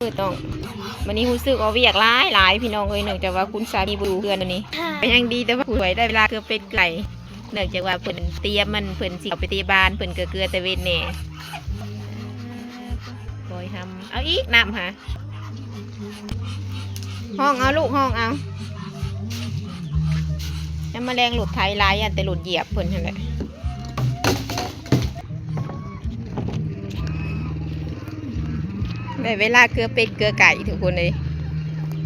ມື້ຕ້ອງ ມື້ນີ້ຮູ້ສຶກວ່າວຽກຫຼາຍໆ ພີ່ນ້ອງເອີຍ ເນື່ອງຈາກວ່າຄຸນສາມີບໍ່ຢູ່ເຮືອນມື້ນີ້ ກໍຍັງດີແຕ່ວ່າຜູ້ຊ່ວຍໄດ້ເວລາເກືອເປັດເກືອໄກ່ ເນື່ອງຈາກວ່າເພິ່ນຕຽມມັນ ເພິ່ນຊິເອົາໄປເຕະບານ ເພິ່ນກໍເກືອແຕ່ເວັນແດ່. ບອຍຮຳ ເອົາອີກນ້ຳຫາ ຮ້ອງເອົາລູກ ຮ້ອງເອົາ. ຍາມມະແລງລົດໄຖຫຼາຍ ຢ້ານແຕ່ລົດຢຽບເພິ່ນຫັ້ນແຫຼະ. ໄດ້ເວລາເກືອເປັດເກືອໄກ່ທຸກຄົນເອີຍ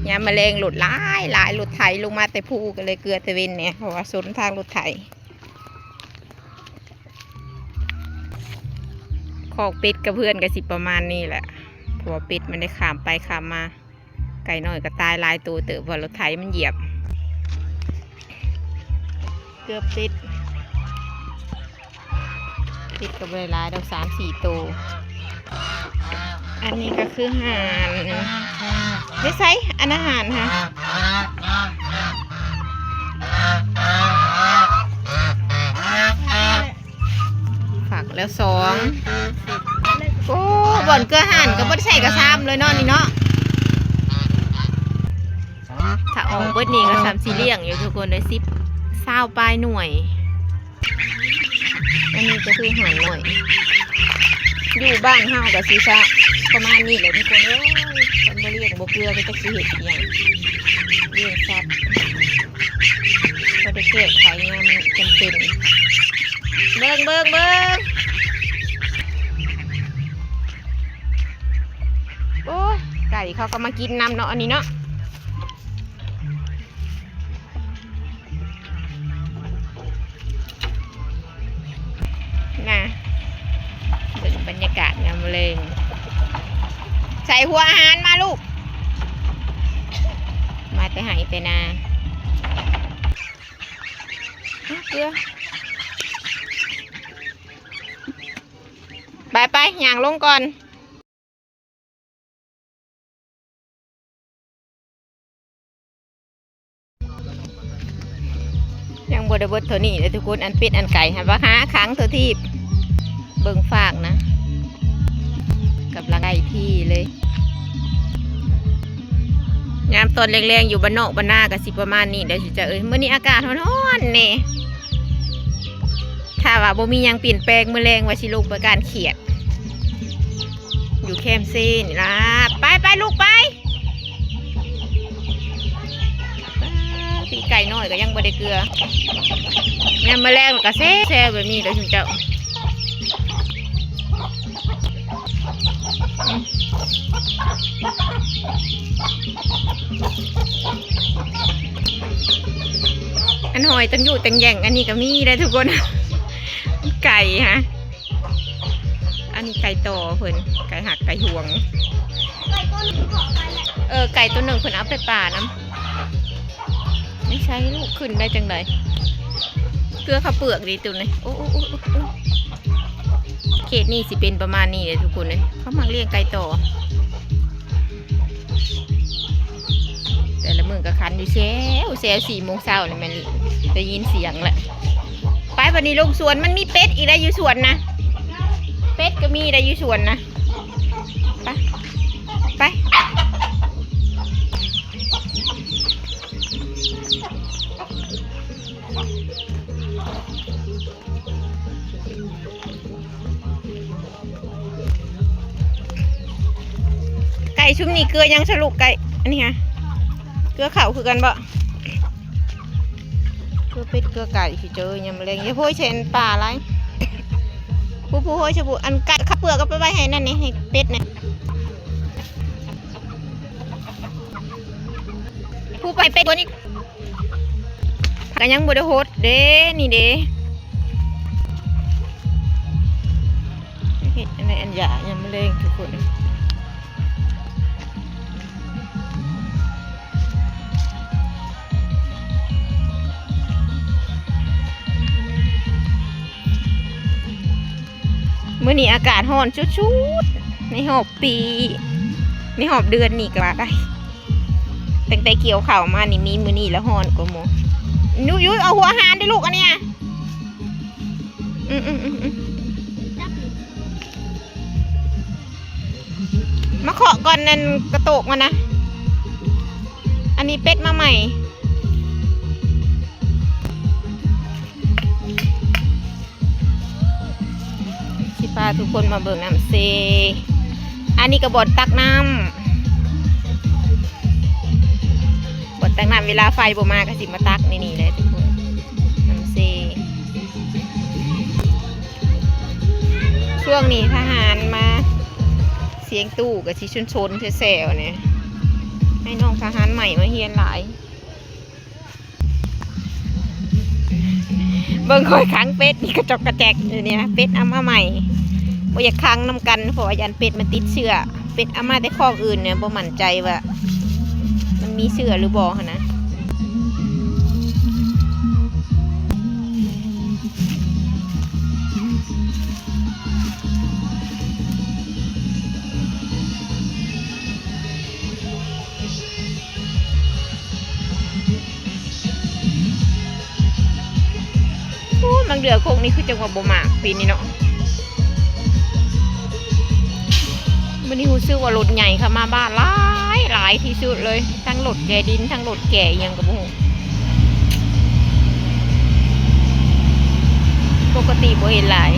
ຍາມມະແລງລົດຫຼາຍໆ ລົດໄຖລົງມາແຕ່ພູ ກໍເລີຍເກືອແຕ່ເວັນແດ່ ເພາະວ່າຊົນທາງລົດໄຖ. ຄອກເປັດກັບເຮືອນກໍຊິປະມານນີ້ແຫຼະ ເພາະວ່າເປັດມັນໄດ້ຂ້າມໄປຂ້າມມາ. ໄກ່ນ້ອຍກໍຕາຍຫຼາຍໂຕເຕີບ ເພາະລົດໄຖມັນຢຽບ ເກືອເປັດ ເປັດກໍບໍ່ໄດ້ຫຼາຍດອກ ສາມສີ່ໂຕ. ອັນນີ້ກໍຄືຫ່ານ ໄປໃສ ອັນອາຫານຫາ ຝາກແລ້ວສອງ. ໂອ້ ບ່ອນເກືອຫ່ານກໍບໍ່ໄດ້ໃສ່ກະຊາມເລີຍເນາະນີ້ເນາະ. ຖ້າອອກເບິດນີ້ກໍສ່ຳຊິລ້ຽງຢູ່ທຸກຄົນເອີຍ ສິບ ຊາວປາຍໜ່ວຍ. ອັນນີ້ກໍຄືຫ່ານນ້ອຍ ຢູ່ບ້ານເຮົາກໍຊິຊະປະມານນີ້ແຫຼະທຸກຄົນເອີຍ. ຄັນບໍ່ລ້ຽງບໍ່ເກືອກໍຈັກຊິເຮັດອີ່ຫຍັງ ລ້ຽງສັດ ພໍໄດ້ແກ້ໄຂຍາມຈຳເປັນ. ເບິ່ງ ເບິ່ງ ເບິ່ງ ໂອ້ຍ ໄກ່ເຂົາກໍມາກິນນຳເນາະ ອັນນີ້ເນາະ. ນະ ເບິ່ງບັນຍາກາດຍາມແລງ ໃສ່ຫົວອາຫານມາລູກ ມາແຕ່ໄຮ່ແຕ່ນາ. ເກືອ ໄປໆ ຍ່າງລົງກ່ອນ. ຍັງບໍ່ໄດ້ເບິດເທົ່ານີ້ເດ້ທຸກຄົນ ອັນເປັດອັນໄກ່ຫັ້ນ ບັກຫາຂັງທົ່ວທີບ. ເບິ່ງຟາກນະ ກຳລັງໄດ້ທີ່ເລີຍ. ຍາມຕອນແລງໆ ຢູ່ບ້ານນອກບ້ານນາກໍຊິປະມານນີ້ແຫຼະ ຊິຈະເອີຍ. ມື້ນີ້ອາກາດຮ້ອນໆ ແດ່ ຖ້າວ່າບໍ່ມີຫຍັງປ່ຽນແປງ ມື້ແລງວ່າຊິລົງໄປການຂຽດ ຢູ່ແຄມເຊນີ້ລະ. ໄປໆ ລູກໄປ. ປີກໄກ່ນ້ອຍກໍຍັງບໍ່ໄດ້ເກືອ ຍາມມະແລງກໍແຊວໆ ແບບນີ້ເດີຊຸມເຈົ້າ. ອັນຫອຍຕັງຢູ່ຕັງແຢງ ອັນນີ້ກໍມີໄດ໋ທຸກຄົນ ໄກ່ຮະ. ອັນນີ້ໄກ່ຕໍ່ເພິ່ນ ໄກ່ຮັກໄກ່ຫວງ. ເອີ ໄກ່ໂຕໜຶ່ງເພິ່ນເອົາໄປປ່ານຳ. ໄປໃສລູກ ຂຶ້ນໄດ້ຈັ່ງໃດ? ເກືອເຂົ້າເປືອກເດ້ໂຕນີ້. ໂອ້ ໂອ້ ໂອ້ ໂອ້ ເຂດນີ້ຊິເປັນປະມານນີ້ເດ້ທຸກຄົນເອີຍ ເຂົາມັກລ້ຽງໄກ່ຕໍ່. ແຕ່ລະມື້ກໍຂັນຢູ່ແຊວແຊວ ສີ່ໂມງເຊົ້ານີ້ແມ່ນໄດ້ຍິນສຽງແລ້ວ. ໄປ ບັດນີ້ລົງສວນ ມັນມີເປັດອີກໄດ໋ຢູ່ສວນນະ ເປັດກໍມີໄດ໋ຢູ່ສວນນະ. ໄປ ໄປ. ໄກ່ຊຸມນີ້ເກືອຫຍັງຊະລູກ? ໄກ່ອັນນີ້ຫະ ເກືອເຂົ້າຄືກັນບໍ່? ເກືອເປັດເກືອໄກ່ຊິເຈີຍາມແລງ. ຢ່າໂພຍໃສ່ອັນປ່າຫຼາຍ ຜູ້ ຜູ້ໂພຍຊະຜູ້ ອັນໄກ່ເຂົ້າເປືອກກໍໄປໄວ້ໃຫ້ນັ້ນນີ້ ໃຫ້ເປັດນີ້. ຜູ້ໄປເປັດຕົວນີ້ກໍຍັງບໍ່ໄດ້ຫົດເດ້ ນີ້ເດ້. ເຮັດອັນໃດອັນຢາຍາມມະແລງທຸກຄົນ. ມື້ນີ້ອາກາດຮ້ອນສຸດໆ ໃນຮອບປີ ໃນຮອບເດືອນນີ້ກໍວ່າໄດ້. ຕັ້ງແຕ່ກ່ຽວເຂົ້າມານີ້ ມີມື້ນີ້ລະຮ້ອນກວ່າໝູ່. ຍຸ ຍຸ ເອົາຫົວອາຫານເດ້ລູກ ອັນນີ້. ອື ອື ອື ອື. ມາເຄາະກ່ອນນັ້ນ ກະໂຕກມັນນະ. ອັນນີ້ເປັດມາໃໝ່. ຊິພາທຸກຄົນມາເບິ່ງນ້ຳເຊ. ອັນນີ້ກະບ່ອນຕັກນ້ຳ, ບ່ອນຕັກນ້ຳ ເວລາໄຟບໍ່ມາກະຊິມາຕັກໃນນີ້ແຫຼະທຸກຄົນ, ນ້ຳເຊ. ຊ່ວງນີ້ທະຫານມາ, ສຽງຕູ້ກະຊິຊົນໆແຊວໆແດ່, ໃຫ້ນ້ອງທະຫານໃໝ່ມາຮຽນຫຼາຍ. ເບິ່ງຂ້ອຍຂັງເປັດນີ້ກະຈອກກະແຈກຢູ່ນີ້ນະ, ເປັດເອົາມາໃໝ່. ບໍ່ຢາກຂັງນຳກັນ ເພາະວ່າຢ້ານເປັດມັນຕິດເຊື້ອ. ເປັດເອົາມາແຕ່ຄອກອື່ນນີ້ ບໍ່ໝັ້ນໃຈວ່າມັນມີເຊື້ອຫຼືບໍ່ຫັ້ນນະ. ໂອ້ ບາງເທື່ອໂຄກນີ້ຄືຈັ່ງວ່າບໍ່ໝາກປີນີ້ເນາະ. ມື້ນີ້ຮູ້ສຶກວ່າລົດໃຫຍ່ເຂົ້າມາບ້ານຫຼາຍ ຫຼາຍທີ່ສຸດເລີຍ, ທັງລົດແກ່ດິນ ທັງລົດແກ່ອີ່ຫຍັງກະບໍ່ຮູ້. ປົກກະຕິບໍ່ເຫັນຫຼາຍ.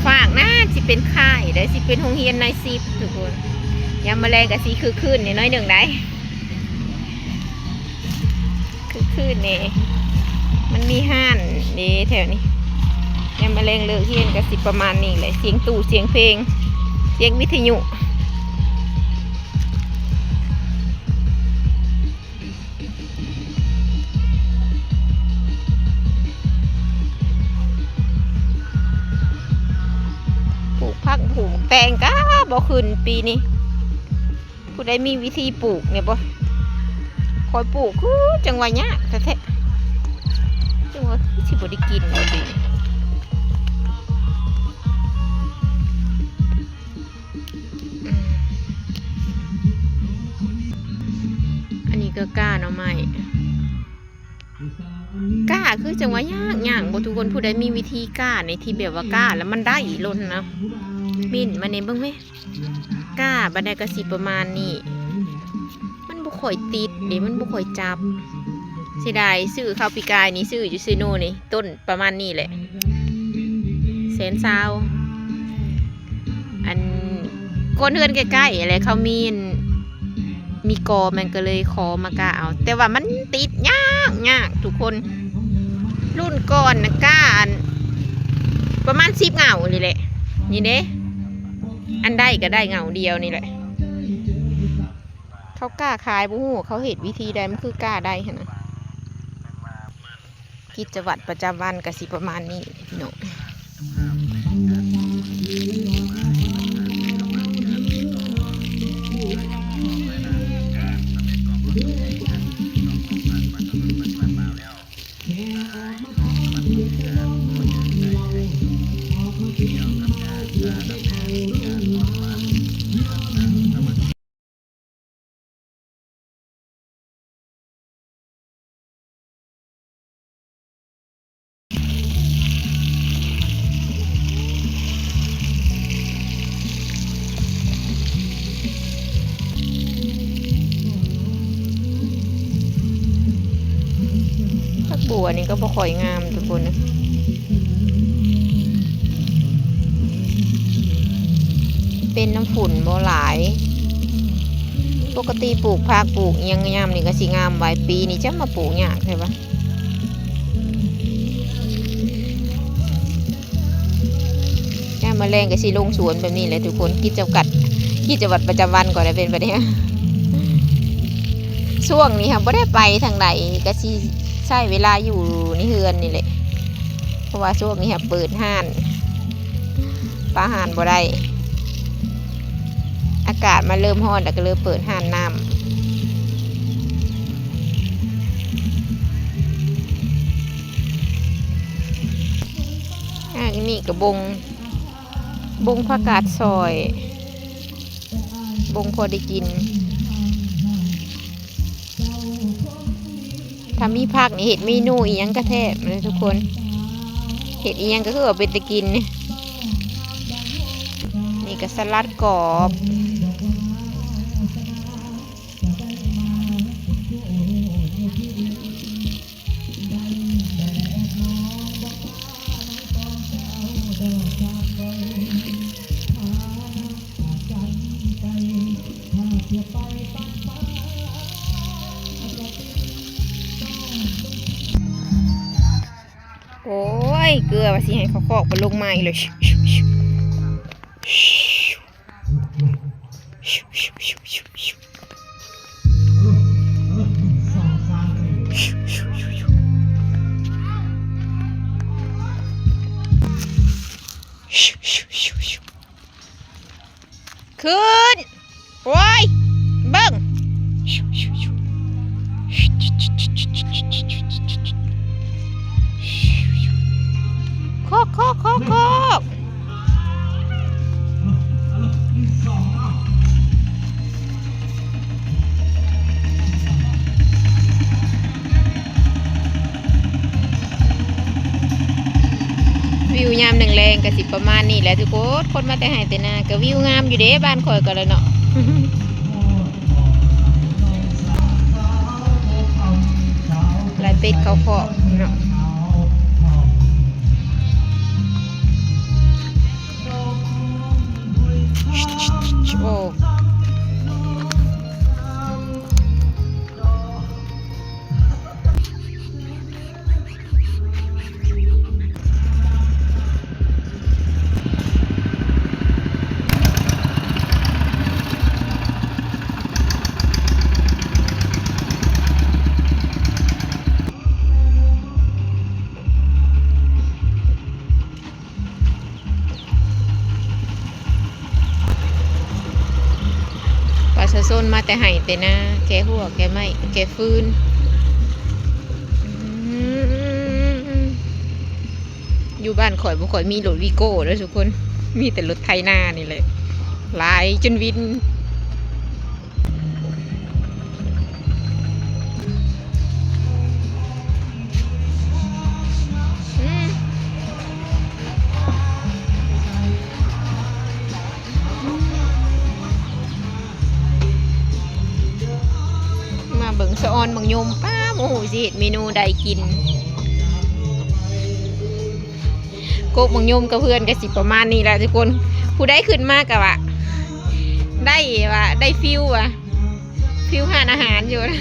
ຟາກນະຊິເປັນຄ້າຍໃດ໋, ຊິເປັນໂຮງຮຽນນາຍສິບທຸກຄົນ. ຍາມມະແລງກະຊິຄຶກຄື້ນໜ້ອຍໜຶ່ງໃດ໋. ຄືຄືນີ້ ມັນມີຮ້ານເດ້ແຖວນີ້. ຍາມມະແລງເລີກຮຽນກະຊິປະມານນີ້ແຫຼະ, ສຽງຕູ້ ສຽງເພງ ສຽງວິທະຍຸ. ປູກຜັກປູກແຕງກະບໍ່ຂຶ້ນປີນີ້. ຜູ້ໃດມີວິທີປູກແດ່ບໍ່? ຂ້ອຍປູກຄືຈັ່ງວ່າຍາກແທ້ໆ, ຈັ່ງວ່າຄືຊິບໍ່ໄດ້ກິນເລີຍ. ອັນນີ້ກະກ້າໜໍ່ໄມ້. ກ້າຄືຈັ່ງວ່າຍາກ ຍາກບໍ່ທຸກຄົນ? ຜູ້ໃດມີວິທີກ້ານີ້ ທີ່ແບບວ່າກ້າແລ້ວມັນໄດ້ໂລດຫັ້ນນະ, ເມັ້ນມາແດ່ເບິ່ງແມ້. ກ້າບາດໃດກະຊິປະມານນີ້, ມັນບໍ່ຄ່ອຍຕິດເດ້ ມັນບໍ່ຄ່ອຍຈັບ. ເສຍດາຍ ຊື້ເຂົ້າປີກາຍນີ້ ຊື້ຢູ່ເຊໂນນີ້ ຕົ້ນປະມານນີ້ແຫຼະ ແສນຊາວ. ອັນ ຄົນເຮືອນໃກ້ໆແຫຼະ ເຂົາມີອັນ ມີກໍ ມັນກະເລີຍຂໍມາກ້າເອົາ, ແຕ່ວ່າມັນຕິດຍາກ ຍາກທຸກຄົນ. ລຸ້ນກ່ອນນະກ້າອັນ ປະມານສິບເຫງົ້ານີ້ແຫຼະ, ນີ້ເດ້ ອັນໄດ້ກະໄດ້ເຫງົ້າດຽວນີ້ແຫຼະ. ເຂົາກ້າຂາຍບໍ່ຮູ້ ເຂົາເຮັດວິທີໃດ ມັນຄືກ້າໄດ້ຫັ້ນນະ. ກິດຈະວັດປະຈຳວັນກະຊິປະມານນີ້ພີ່ນ້ອງ. ຜັກບົວນີ້ກະບໍ່ຄ່ອຍງາມທຸກຄົນ, ເປັນນຳຝຸ່ນບໍ່ຫຼາຍ. ປົກກະຕິປູກຜັກປູກອີ່ຫຍັງຍາມນີ້ກະຊິງາມໄວ, ປີນີ້ຈະມາປູກຍາກແທ້ວະ. ຍາມມະແລງກະຊິລົງສວນແບບນີ້ແຫຼະທຸກຄົນ, ກິດຈະກັດ ກິດຈະວັດປະຈຳວັນກະໄດ້ເປັນແບບນີ້. ຊ່ວງນີ້ຫັ້ນບໍ່ໄດ້ໄປທາງໃດ, ກະຊິໃຊ້ເວລາຢູ່ໃນເຮືອນນີ້ແຫຼະ, ເພາະວ່າຊ່ວງນີ້ຫັ້ນເປີດຮ້ານ ປະຫານບໍ່ໄດ້. ອາກາດມັນເລີ່ມຮ້ອນແລ້ວ ກະເລີຍເປີດຮ້ານນ້ຳ. ອັນນີ້ກະບົງ ບົງຜັກກາດຊອຍ ບົງພໍໄດ້ກິນ. ຖ້າມີຜັກນີ້ເຮັດເມນູອີ່ຫຍັງກະແຊບເລີຍທຸກຄົນ, ເຮັດອີ່ຫຍັງກະຄືວ່າເປັນຕາກິນ. ກະສະຫຼັດກອບ. ໂອ້ຍ ເກືອວ່າຊິໃຫ້ເຂົາຄອກໄປລົງມາອີກເລີຍ. ຂຶ້ນ ໂອ້ຍ ເບິ່ງ ຄອກ ຄອກ ຄອກ ຄອກ. ວິວຍາມແລງໆ ກະຊິປະມານນີ້ແຫຼະທຸກຄົນ. ຄົນມາແຕ່ໄຮ່ແຕ່ນາ ກະວິວງາມຢູ່ເດ້ ບ້ານຂ້ອຍກະລະເນາະ. ໄລ່ເປັດເຂົ້າຄອກເນາະ. ໂອ້. ປະຊາຊົນມາແຕ່ໄຮ່ແຕ່ນາ ແກ່ຮົ້ວ ແກ່ໄມ້ ແກ່ຟືນ. ອືມ ຢູ່ບ້ານຂ້ອຍບໍ່ຄ່ອຍມີລົດວີໂກ້ເດີທຸກຄົນ ມີແຕ່ລົດໄຖນານີ້ແຫຼະ ຫຼາຍຈົນວິນ. ອືມ ມາເບິ່ງສະອອນບັກຍົມ ປ້າ ບໍ່ຮູ້ຊິເຮັດເມນູໃດກິນ. ກົກໝາກຍົມກັບເພື່ອນກະຊິປະມານນີ້ແຫຼະທຸກຄົນ. ຜູ້ໃດຂຶ້ນມາກະວ່າ ໄດ້ວ່າ ໄດ້ຟີລວ່າ ຟີລຮ້ານອາຫານຢູ່ນະ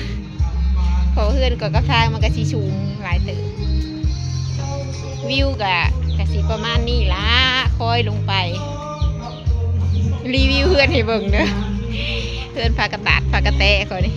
ເພາະເຮືອນກະກັບທາງມັນກະຊິສູງຫຼາຍເຕີບ. ວິວກະ ກະຊິປະມານນີ້ລະ ຄ່ອຍລົງໄປ ຣີວິວເຮືອນໃຫ້ເບິ່ງເດີ ເຮືອນພາກະຕາດພາກະແຕຂ້ອຍນີ້.